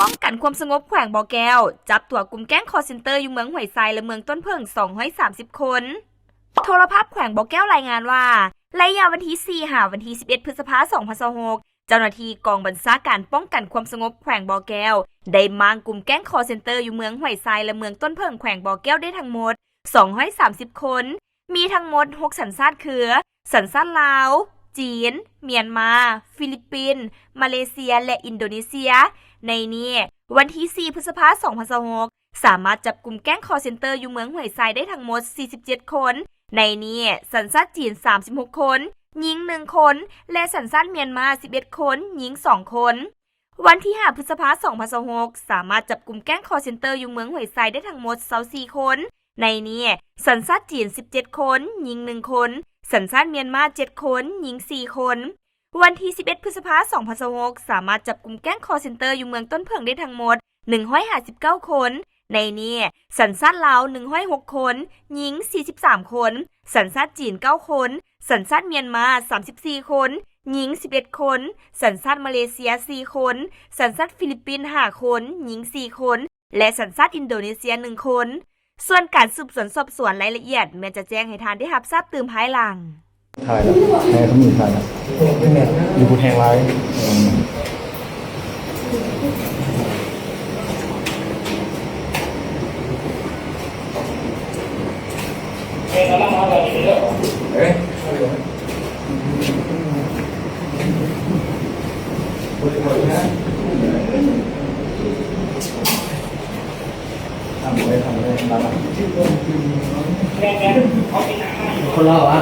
ປ້ອງກັນຄວາມສະຫງົບແຂວງບໍ່ແກ້ວ ຈັບຕົວກຸ່ມແກ້ງຄໍເຊັນເຕີຢູ່ເມືອງຫ້ວຍຊາຍ ແລະ ເມືອງຕົ້ນເຜິ້ງ ສອງຮ້ອຍສາມສິບຄົນ. ໂທລະພາບແຂວງບໍ່ແກ້ວລາຍງານວ່າ ໄລຍະວັນທີສີ່ ຫາ ວັນທີສິບເອັດ ພຶດສະພາ ສອງພັນຊາວຫົກ ເຈົ້າໜ້າທີ່ກອງບັນຊາການປ້ອງກັນຄວາມສະຫງົບແຂວງບໍ່ແກ້ວ ໄດ້ມ້າງກຸ່ມແກ້ງຄໍເຊັນເຕີຢູ່ເມືອງຫ້ວຍຊາຍ ແລະ ເມືອງຕົ້ນເຜິ້ງ ແຂວງບໍ່ແກ້ວໄດ້ທັງໝົດ ສອງຮ້ອຍສາມສິບຄົນ, ມີທັງໝົດ ຫົກ ສັນຊາດຄື ສັນຊາດລາວ, ຈີນ, ມຽນມາ, ຟີລິບປິນ, ມາເລເຊຍ ແລະ ອິນໂດເນເຊຍ. ໃນນີ້ ວັນທີສີ່ ພຶດສະພາ ສອງພັນຊາວຫົກ ສາມາດຈັບກຸ່ມແກ້ງຄໍເຊັນເຕີຢູ່ເມືອງຫ້ວຍຊາຍໄດ້ທັງໝົດ ສີ່ສິບເຈັດຄົນ. ໃນນີ້ ສັນຊາດຈີນ ສາມສິບຫົກຄົນ, ຍິງ ໜຶ່ງຄົນ ແລະ ສັນຊາດມຽນມາ ສິບເອັດຄົນ, ຍິງ ສອງຄົນ. ວັນທີຫ້າ ພຶດສະພາ ສອງພັນຊາວຫົກ ສາມາດຈັບກຸ່ມແກ້ງຄໍເຊັນເຕີຢູ່ເມືອງຫ້ວຍຊາຍໄດ້ທັງໝົດ ຊາວສີ່ຄົນ. ໃນນີ້ ສັນຊາດຈີນ ສິບເຈັດຄົນ, ຍິງ ໜຶ່ງຄົນ, ສັນຊາດມຽນມາ ເຈັດຄົນ, ຍິງ ສີ່ຄົນ. ວັນທີສິບເອັດ ພຶດສະພາ ສອງພັນຊາວຫົກ ສາມາດຈັບກຸ່ມແກ້ງຄໍເຊັນເຕີຢູ່ເມືອງຕົ້ນເຜິ້ງໄດ້ທັງໝົດ ໜຶ່ງຮ້ອຍຫ້າສິບເກົ້າຄົນ. ໃນນີ້ ສັນຊາດລາວ ໜຶ່ງຮ້ອຍຫົກຄົນ, ຍິງ ສີ່ສິບສາມຄົນ, ສັນຊາດຈີນ ເກົ້າຄົນ, ສັນຊາດມຽນມາ ສາມສິບສີ່ຄົນ, ຍິງ ສິບເອັດຄົນ, ສັນຊາດມາເລເຊຍ ສີ່ຄົນ, ສັນຊາດຟີລິບປິນ ຫ້າຄົນ, ຍິງ ສີ່ຄົນ ແລະ ສັນຊາດອິນໂດເນເຊຍ ໜຶ່ງຄົນ. ສ່ວນການສືບສວນສອບສວນລາຍລະອຽດ ແມ່ນຈະແຈ້ງໃຫ້ທ່ານໄດ້ຮັບຊາບຕື່ມພາຍຫຼັງ. ຖ່າຍແລ້ວ ໃຫ້ເຂົາມີຖ່າຍແລ້ວ ຢູ່ຜູ້ແທງຫຼາຍ. ຄົນລາວຫວາ?